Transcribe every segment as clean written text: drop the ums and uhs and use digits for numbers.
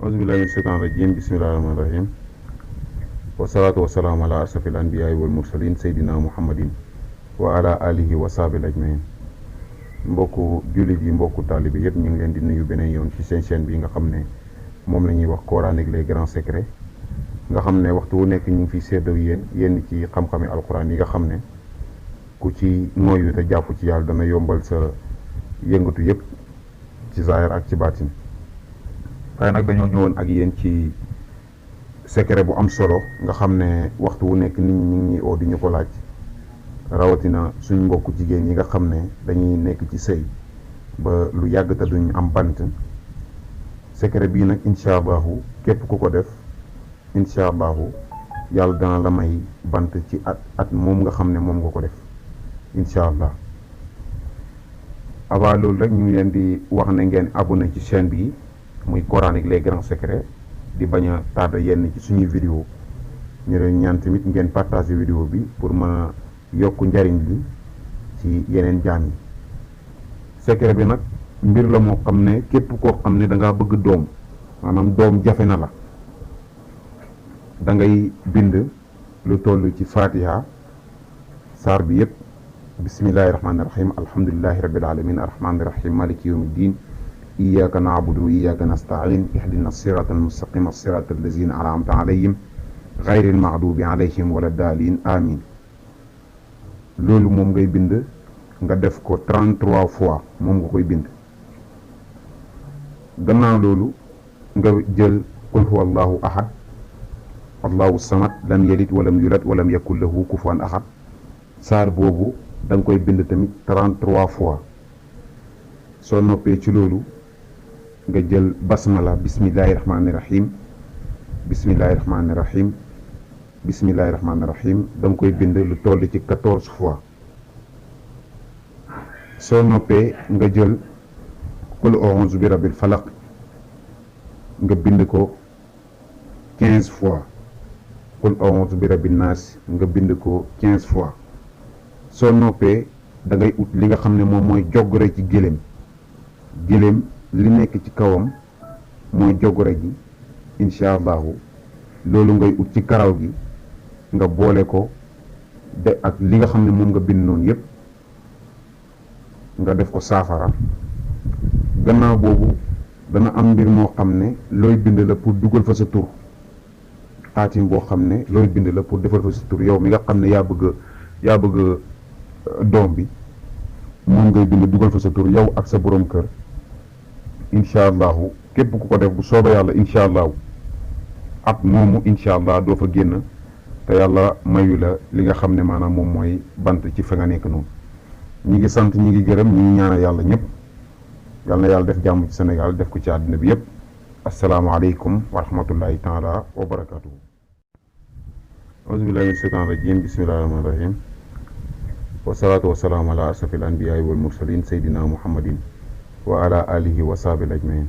auzubillahi min shaytaan rajim bismillahi rahmaani rahim wasalaatu wasalaamu ala asrafil anbiyaai wal mursalin seydina muhammadin wa ala alihi wa sahbihi ajmain mbokku jullit yi mbokku taalibe yëpp ñu ngi leen di nuyu beneen yoon ci seen chaîne bi nga xam ne moom la ñuy wax Coran ak les grands secrets nga xam ne waxtu wu nekk ñu ngi fiy séddoo yéen ci xam-xami alquran yi nga xam ne ku ci nooyu te jàpp ci yàlla dana yombal sa yëngatu yëpp ci zaahir ak ci baatin waaye nag dañoo ñëwoon ak yéen ci secret bu am solo nga xam ne waxtu wu nekk nit ñi ñu ngi oo di ñu ko laaj rawatina suñ mbokku jigéen yi nga xam ne dañuy nekk ci sëy ba lu yàgg te duñ am bant secret bii nag incha allahu képp ku ko def incha allahu yàlla dana la may bant ci at moom nga xam ne moom nga ko def incha allah. avant loolu rek ñu ngi leen di wax ne ngeen abonné ci chaîne bi muy Coran ak les grands secrets di bañ a tardé yenn ci suñuy vidéo ñu leen ñaan tamit ngeen partager vidéo bi pour mën a yokk njariñ li ci yeneen jaam yi. secret bi nag mbir la moo xam ne képp koo xam ne da ngaa bëgg doom maanaam doom jafe na la da ngay bind lu toll ci fatiha saar bi yëpp bismillahi rahmaani rahim alhamdulillahi rabbil alamin arrahmaani rahim maliki yawmi ddin iyyaka na'budu wa iyyaka nasta'in ihdina sirata almustaqima sirata allazina an'amta alayhim ghayril maghdubi alayhim wala daalin amin. loolu moom ngay bind nga def ko 33 fois moom nga koy bind. gannaaw loolu nga jël qul huwa allahu ahad allahu samad lam yalid walam yulad walam yakul lahu kufuwan ahad saar boobu da nga koy bind tamit 33 fois. soo noppee ci loolu nga jël basmala bismillahi rahmaani rahim bismillahi rahmaani rahim bismillahi rahmaani rahim da nga koy bind lu toll ci 14 fois. soo noppee nga jël qul a'uuzu bi rabbil falaq nga bind ko 15 fois. qul a'uuzu bi rabbin naas nga bind ko 15 fois. soo noppee da ngay ut li nga xam ne moom mooy jogore ci gëléem li nekk ci kawam mooy jogore gi incha allahu loolu ngay ut ci karaw gi nga boole ko de ak li nga xam ne moom nga bind noonu yépp nga def ko saafara. gannaaw boobu dana am mbir moo xam ne looy bind la pour dugal fa sa tur xaatim boo xam ne looy bind la pour defal fa sa tur yow mi nga xam ne yaa bëgg doom bi moom ngay bind dugal fa sa tur yow ak sa borom kër incha allahu képp ku ko def bu soobee yàlla incha allahu at moomu incha allah doo fa génn te yàlla mayu la li nga xam ne maanaam moom mooy bant ci fa nga nekk noonu. ñi ngi sant ñi ngi gërëm ñi ngi ñaanal yàlla ñëpp yàlla na yàlla def jàmm ci Sénégal def ko ci àddina bi yëpp. asalaamaaleykum wa rahmatullahi taala wa barakatuhu. auzubillahi min shaytaan rajim bismillahi rahmaani rahim wasalaatu wasalaamu ala asrafil anbiyaai wal mursalin seydina muhammadin wa ala alihi wa sahbihi ajmain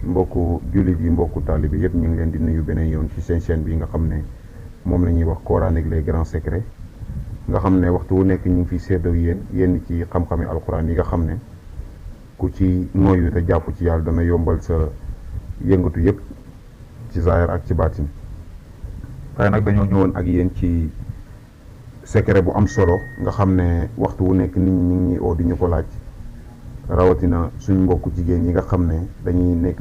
mbokku jullit yi mbokku taalibe yëpp ñu ngi leen di nuyu beneen yoon ci seen chaîne bi nga xam ne moom la ñuy wax Coran ak les grands secrets nga xam ne waxtu wu nekk ñu ngi fiy séddoo yéen ci xam-xami alquran yi nga xam ne ku ci nooyu te jàpp ci yàlla dana yombal sa yëngatu yëpp ci zaahir ak ci baatin waaye nag dañoo ñëwoon ak yéen ci secret bu am solo nga xam ne waxtu wu nekk nit ñi ñu ngi oo di ñu ko laaj rawatina suñ mbokku jigéen yi nga xam ne dañuy nekk